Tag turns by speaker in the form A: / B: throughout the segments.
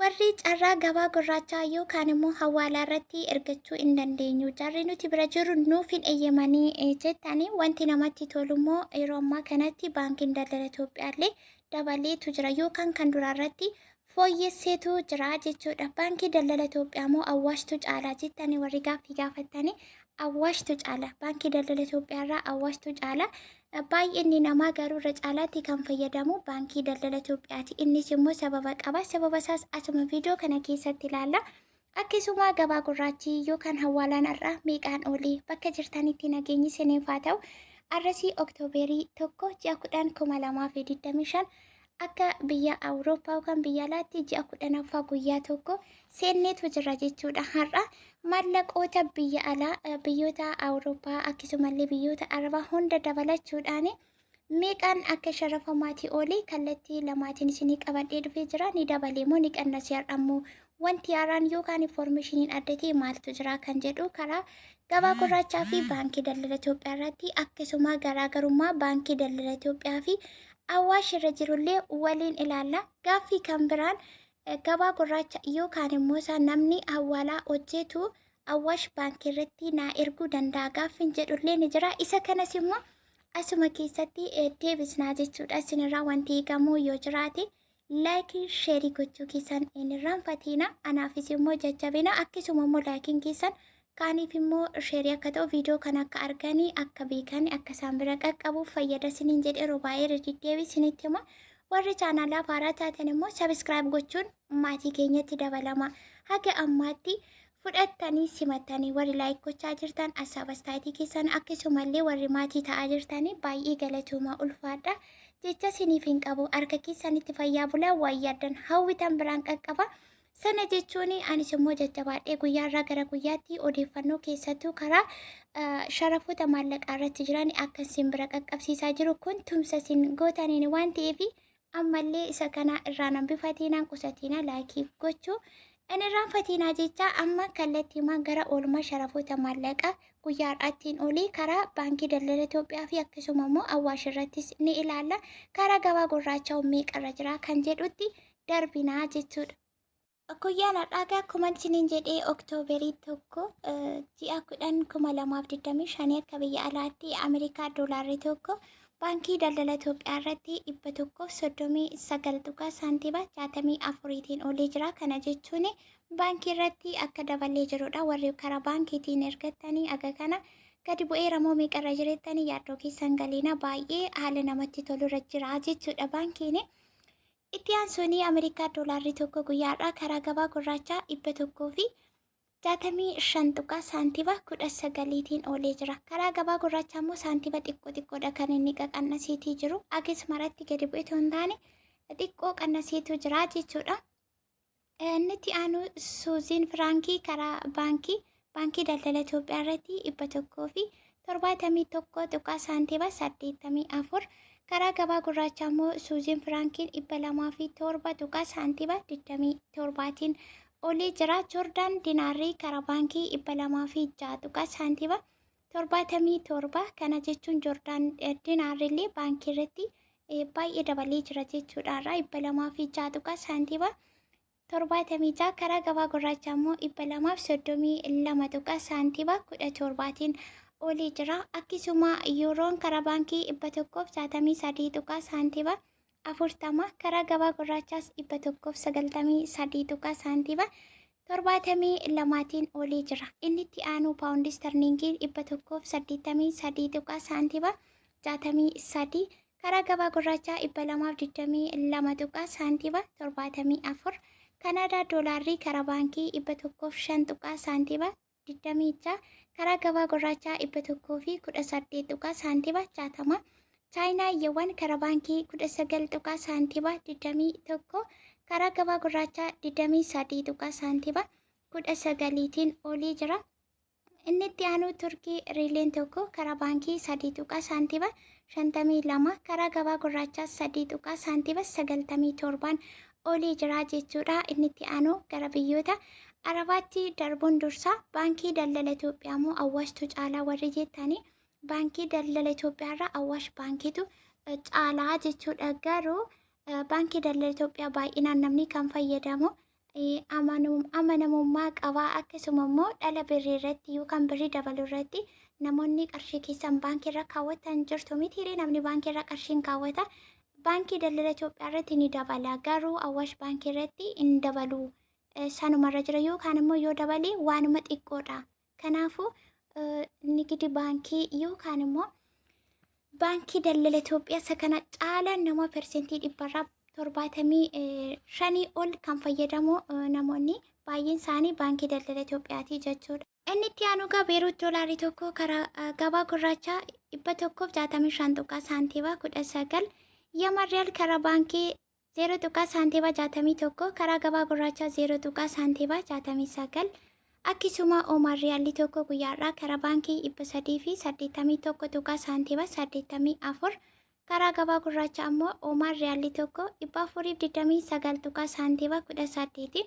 A: Warri carraa gabaa gurraachaa yookaan immoo hawaalaa irratti ergachuu hin dandeenyu. Jarri nuti bira jiru nuuf hin eeyyamanii jettanii, wanti namatti tolu immoo yeroo ammaa kanatti Baankiin Daldala Itoophiyaallee dabaleetu jira yookaan kan duraa irratti fooyyesseetu jira jechuudha. Baankii Daldala Itoophiyaa moo Awwaashtu caalaa jettanii warri gaaffii gaafattanii, Awwaashtu caala. Baankii Daldala Itoophiyaa irraa Awwaashtu caala. Baay'inni namaa garuu irra caalaatti kan fayyadamu Baankii Daldala Itoophiyaati. Innis immoo sababa qaba. Sababa isaas asuma viidiyoo kana keessatti ilaalla. Akkasuma gabaa gurraachi yookaan hawaalaan har'a meeqaan oolee? Bakka jirtanitti nageenyi isiniif haa ta'u. Arrasii Oktooberii 1 ji'a 10 2025, akka biyya Awurooppaa yookaan biyya alaatti ji'a 10ffaa guyyaa 1 seenneetu jira jechuudha. Har'a maallaqoota biyya alaa, biyyoota Awurooppaa akkasumallee biyyoota Arabaa hunda dabalachuudhaan meeqaan akka sharafamaatii oolee kallattii lamaatiin isinii qabadhee dhufee jira. Ni dabalee moo ni qannasee? Har'ammoo wanti haaraan yookaan informationiin adda ta'e maaltu jira kan jedhu karaa gabaa gurraachaa fi Baankii Daldala Itoophiyaa irratti, akkasuma garaagarummaa Baankii Daldala Itoophiyaa fi Awwaash irra jirullee waliin ilaalla. Gaaffii kan biraan, gabaa gurraacha yookaan immoo isaa namni hawaalaa hojjetu Awwaash Baankii irratti naa erguu danda'a gaaffiin jedhullee ni jira. Isa kanas immoo asuma keessatti deebisnaa jechuudha. Isinirraa wanti eegamu yoo jiraate like, share gochuu keessan hin irraanfatina. Anaafis immoo jajjabina. Akkasuma immoo likeiin keessan kaaniif immoo share akka ta'u, viidiyoo kana akka arganii, akka beekan, akka isaan bira qaqqabuuf fayyada isiniin jedhe. Yeroo baay'ee irra deddeebii isinitti hima. Warri chaanaalaaf haaraa taatan immoo subscribe gochuun maatii keenyatti dabalama. Haga ammaatti fudhattanii simattanii warri like gochaa jirtan, assaabastaayitii keessan, akkasumallee warri maatii ta'aa jirtanii baay'ee galatooma, ulfaadha. Jecha isiniif hin qabu. Harka keessanitti fayyaa bulaa, waan yaaddan hawwitan biraan qaqqaba. Sana jechuun anis immoo jajjabaadhee guyyaarraa gara guyyaatti odeeffannoo keessattuu karaa sharafoota maallaqaa irratti jiran akka isin bira qaqqabsiisaa jiru kun tumsa isin gootaniin waan ta'eef, ammallee isa kana irraan hambifatiinaan qusatiina, like gochuu hin irraanfatiinaa jecha, amma kallattiimaan gara oolmaa sharafoota maallaqaa guyyaa har'aattiin olii karaa Baankii Daldala Itoophiyaa fi akkasuma immoo Awwaash irrattis ni ilaalla. Karaa gabaa gurraachaa meeqarra jira kan jedhutti darbinaa jechuudha. Guyyaan har'aa akkuma isiniin jedhee Oktooberii 1 ji'a 10 2025, akka biyya alaatti Ameerikaa doolaarri 1 Baankii Daldala Itoophiyaa irratti 139 tuqaa saantiima 64iitiin olee jira. Kana jechuun baankii irratti akka dabalee jirudha. Warri karaa baankiitiin ergattanii aga kana gadi bu'eera moo meeqarra jirettanii yaaddoo keessan galiina, baay'ee haala namatti tolurra jira jechuudha baankiin. Itti aansuun Ameerikaa doolaarri 1 guyyaadhaa karaa gabaa gurraachaa 165 tuqaa saantiima 19iitiin oolee jira. Karaa gabaa gurraachaa immoo saantiima xiqqoo xiqqoodha kan inni qaqannasiitii jiru. Agis maratti gadi bu'e hin taane, xiqqoo qannasiitu jira jechuudha. Inni itti aanu Suuziin Firaankii karaa Baankii Daldala Itoophiyaa irratti 171 tuqaa saantiima 84, karaa gabaa gurraachaa immoo Suuziin Firaankiin 207 tuqaa saantiima 27tiin olii jira. Joordaan dinaarrii karaa baankii 206 tuqaa saantiima 77. Kana jechuun Joordaan dinaarrillee baankii irratti baay'ee dabalee jira jechuudha. Irraa 206 tuqaa saantiima 76, karaa gabaa gurraachaa immoo 232 tuqaa saantiima 17tiin olii jira. Akkasuma yuuroon karaa baankii 163 tuqaa saantiima 40, karaa gabaa gurraachaas 193 tuqaa saantiima 72tiin olii jira. Inni itti aanu paawundi sterlingiin 183 tuqaa saantiima 63, karaa gabaa gurraachaa 222 tuqaa saantiima 74. Kanaadaa doolaarrii karaa baankii 105 tuqaa saantiima 26, karaa gabaa gurraachaa 118 tuqaa saantiima 60. Chaayinaa yuwaan karaa baankii 19 tuqaa saantiima 21, karaa gabaa gurraachaa 23 tuqaa saantiima 19iitiin olii jira. Inni itti aanu Turkii riileen 1 karaa baankii 3 tuqaa saantiima 52, karaa gabaa gurraachaa 3 tuqaa saantiima 97n olii jira jechuudha. Inni itti aanu gara biyyoota Arabaatti darbuun dursa Baankii Daldala Itoophiyaa moo Awwaashtu caalaa warri jettanii, Baankii Daldala Itoophiyaa irraa Awwaash Baankiitu caalaa jechuudha. Garuu Baankii Daldala Itoophiyaa baay'inaan namni kan fayyadamu amanamummaa qabaa. Akkasuma immoo dhala birrii irratti yookaan birrii dabaluu irratti namoonni qarshii keessan baankii irra kaawwatan jirtu mitiiree? Namni baankii irra qarshiin kaawwata. Baankii Daldala Itoophiyaa irratti ni dabala, garuu Awwaash Baankii irratti hin dabalu. Sanumarra jira yookaan immoo yoo dabale waanuma xiqqoodha. Kanaafuu Nigidi Baankii yookaan immoo Baankii Daldala Itoophiyaa isa kana caala nama 75% ol kan fayyadamu, namoonni baay'een isaanii Baankii Daldala Itoophiyaati jechuudha. Inni itti aanu egaa Beeruut doolaarri tokko karaa gabaa gurraachaa 165 tuqaa saantiima 19, Yaman Riyaal karaa baankii 0 tuqaa saantiima 61, karaa gabaa gurraachaa 0 tuqaa saantiima 69. Akkasuma Oomaan Riyaalli tokko guyyaarraa karaa baankii 381 tuqaa saantiima 84, karaa gabaa gurraachaa ammoo Oomaan Riyaalli tokko 429 tuqaa saantiima 18.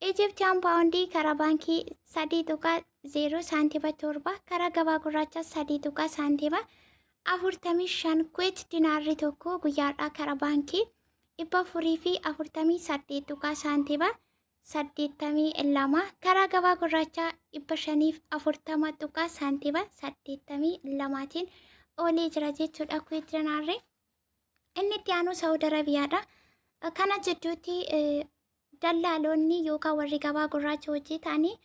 A: Ijiptiyaan paawundii karaa baankii 3 tuqaa 0 saantiima 7, karaa gabaa gurraachaa 3 tuqaa saantiima 45. Kuweet dinaarri tokko guyyaadhaa karaa baankii 448 tuqaa saantiima 82, karaa gabaa gurraachaa 540 tuqaa saantiima 82tiin oolee jira jechuudha Kuweet dinaarri. Inni itti aanu Saawud Arabiyaadha. Kana jidduutti dallaalonni yookaan warri gabaa gurraacha hojjetanii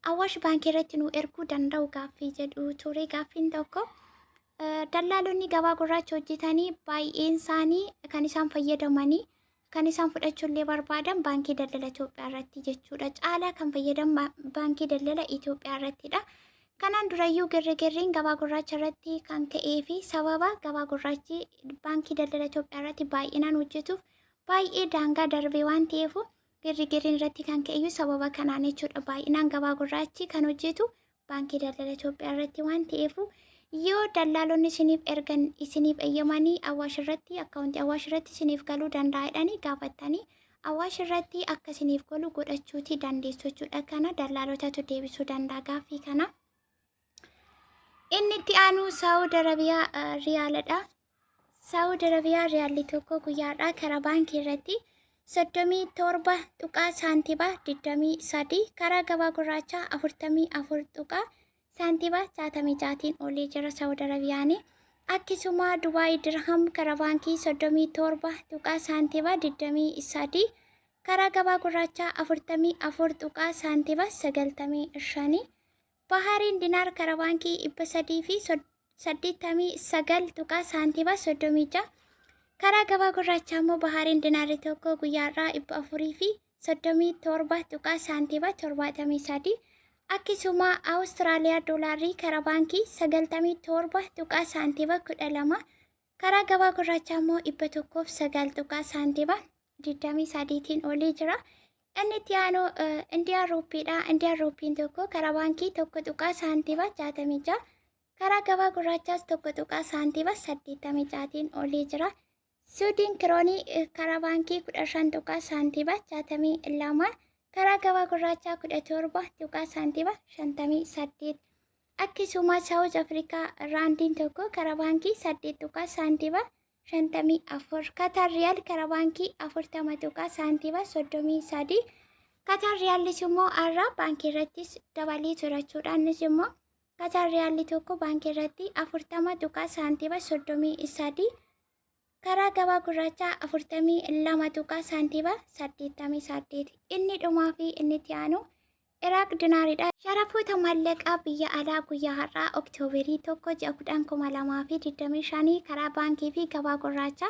A: Awaash Baankii irratti nu erguu danda'u gaaffii jedhu ture gaaffiin tokko. Dallaalonni gabaa gurraacha hojjetanii baay'een isaanii kan isaan fayyadamanii, kan isaan fudhachuu illee barbaadan Baankii Daldala Itoophiyaa irratti jechuudha. Caalaa kan fayyadaman Baankii Daldala Itoophiyaa irrattidha. Kanaan durayyuu girrigirriin gabaa gurraacha irratti kan ka'ee fi sababa gabaa gurraachi Baankii Daldala Itoophiyaa irratti baay'inaan hojjetuuf baay'ee daangaa darbee waan ta'eef, girrigirriin irratti kan ka'eyyuu sababa kanaan jechuudha. Baay'inaan gabaa gurraachi kan hojjetu Baankii Daldala Itoophiyaa irratti waan ta'eef, yoo dallaalonni isiniif ergan isiniif eeyyamanii Awaash irratti, akkaawuntii Awaash irratti isiniif galuu danda'a jedhanii gaafattanii, Awaash irratti akka isiniif galu godhachuuti dandeessu jechuudha. Kana dallaalotatu deebisuu danda'a gaaffii kana. Inni itti aanu Saawud Arabiyaa Riyaaladha. Saawud Arabiyaa Riyaalli tokko guyyaadhaa karaa baankii irratti 37 tuqaa saantiba 23, karaa gabaa gurraachaa 44 tuqaa saantiba 66tiin oolee jira Saawud Arabiyaanii. Akkasuma Dubaay Dirham karaa baankii 37 tuqaa saantiba 23, karaa gabaa gurraachaa 44 tuqaa saantiba 95. Bahariin dinaar karaa baankii 389 tuqaa saantiba 36, karaa gabaa gurraachaa immoo Bahariin dinaarri tokko guyyaarraa 437 tuqaa saantiba 73. Akkasuma Awustiraaliyaa doolaarrii karaa baankii 97 tuqaa saantiba 12, karaa gabaa gurraachaa immoo 109 tuqaa saantiba 23tiin olii jira. Inni itti aanu Indiyaan ruuppiidha. Indiyaan ruuppiin tokko karaa baankii 1 tuqaa saantiba 66, karaa gabaa gurraachaas 1 tuqaa saantiba 86tiin olii jira. Suudiin kiroonii karaa baankii 15 tuqaa saantiba 62, karaa gabaa gurraachaa 17 tuqaa saantiba 58. Akkasuma Saawuz Afrikaa raandiin tokko karaa baankii 8 tuqaa saantiba 54. Katar Riyaal karaa baankii 40 tuqaa saantiba 33. Katar Riyaallis immoo har'a baankii irrattis dabalee tura jechuudha. Innis immoo Katar Riyaalli tokko baankii irratti 40 tuqaa saantiba 33, karaa gabaa gurraachaa 42 tuqaa saantiba 88. Inni dhumaa fi inni itti aanu Iraaq dinaariidha. Sharafoota maallaqaa biyya alaa guyyaa har'aa Oktooberii 1 ji'a 10 2025 karaa baankii fi gabaa gurraachaa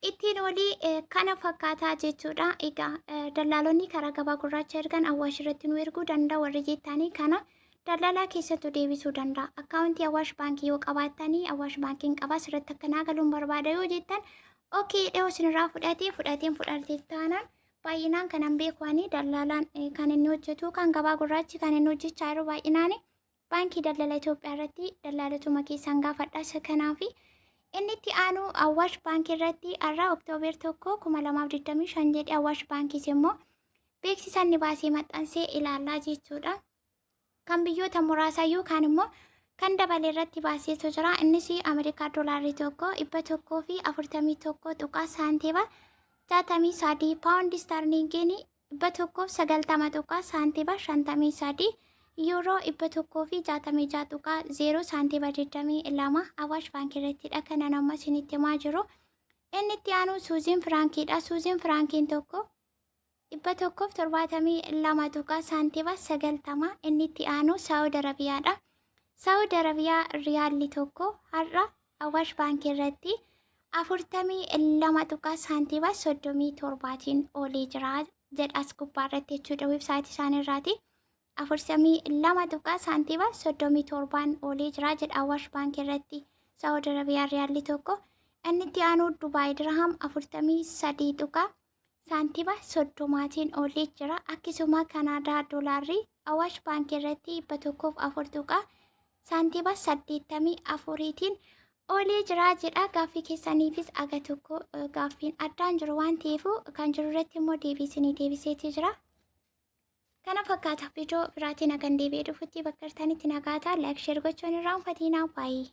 A: ittiin olii kana fakkaataa jechuudha. Egaa dallaalonni karaa gabaa gurraacha ergan Awaash irratti nu erguu danda'a warri jettanii, kana daldalaa keessattuu deebisuu danda'a. Akkaawuntii Awaash Baankii yoo qabaattanii, Awaash Baankiin qabaa, sirriitti akkanaa galuun barbaada yoo jettan, okay dhiyoo isinirraa fudhatee fudhateen fudhatee taanaan, baay'inaan kanan beeku ani dallaalaan kan inni hojjetu, kan gabaa gurraachi kan inni hojjechaa jiru baay'inaan Baankii Daldala Itoophiyaa irratti, dallaalotuma keessan gaafadha isa kanaafi. Inni itti aanu Awaash Baankii irratti har'a Oktoober 1 2025 jedhe Awaash Baankiis immoo beeksisa inni baasee maxxansee ilaallaa jechuudha. Kan biyyoota muraasaa yookaan immoo kan dabale irratti baaseetu jira. Innis Ameerikaa doolaarri tokko 141 tuqaa saantiima 63, paawundi istaarliingiin 190 tuqaa saantiba 53, Yuuroo 166.0 saantiba 22 Awaash Baankii irrattidha kanan amma isinitti himaa jiru. Inni itti aanu Suuziin Firaankiidha. Suuziin Firaankiin tokko 172 tuqaa saantiba 90. Inni itti aanu Saawud Arabiyaadha. Saawud Arabiyaa riyaalli tokko har'a Awaash Baankii irratti 42 tuqaa saantiba 37tiin oolee jira jedha as gubbaa irratti jechuudha, websaayitii isaanii irraati. 42 tuqaa saantiba 37n oolee jira jedha Awaash Baankii irratti Saawud Arabiyaa riyaalli tokko. Inni itti aanu Dubaay Dirham 43 tuqaa saantiba 30tiin oolee jira. Akkasuma Kanaadaa doolaarri Awaash Baankii irratti 104 tuqaa saantiba 84tiin oolee jira jedha. Gaaffii keessaniifis aga tokko gaaffiin addaan jiru waan ta'eef, kan jiru irratti immoo deebii isinii deebiseeti jira. Kana fakkaata. Viidiyoo biraatiin hagan deebi'ee dhufutti bakka jirtanitti nagaa ta'a. Like, share gochuun irraanfatinaa. Baay'ee.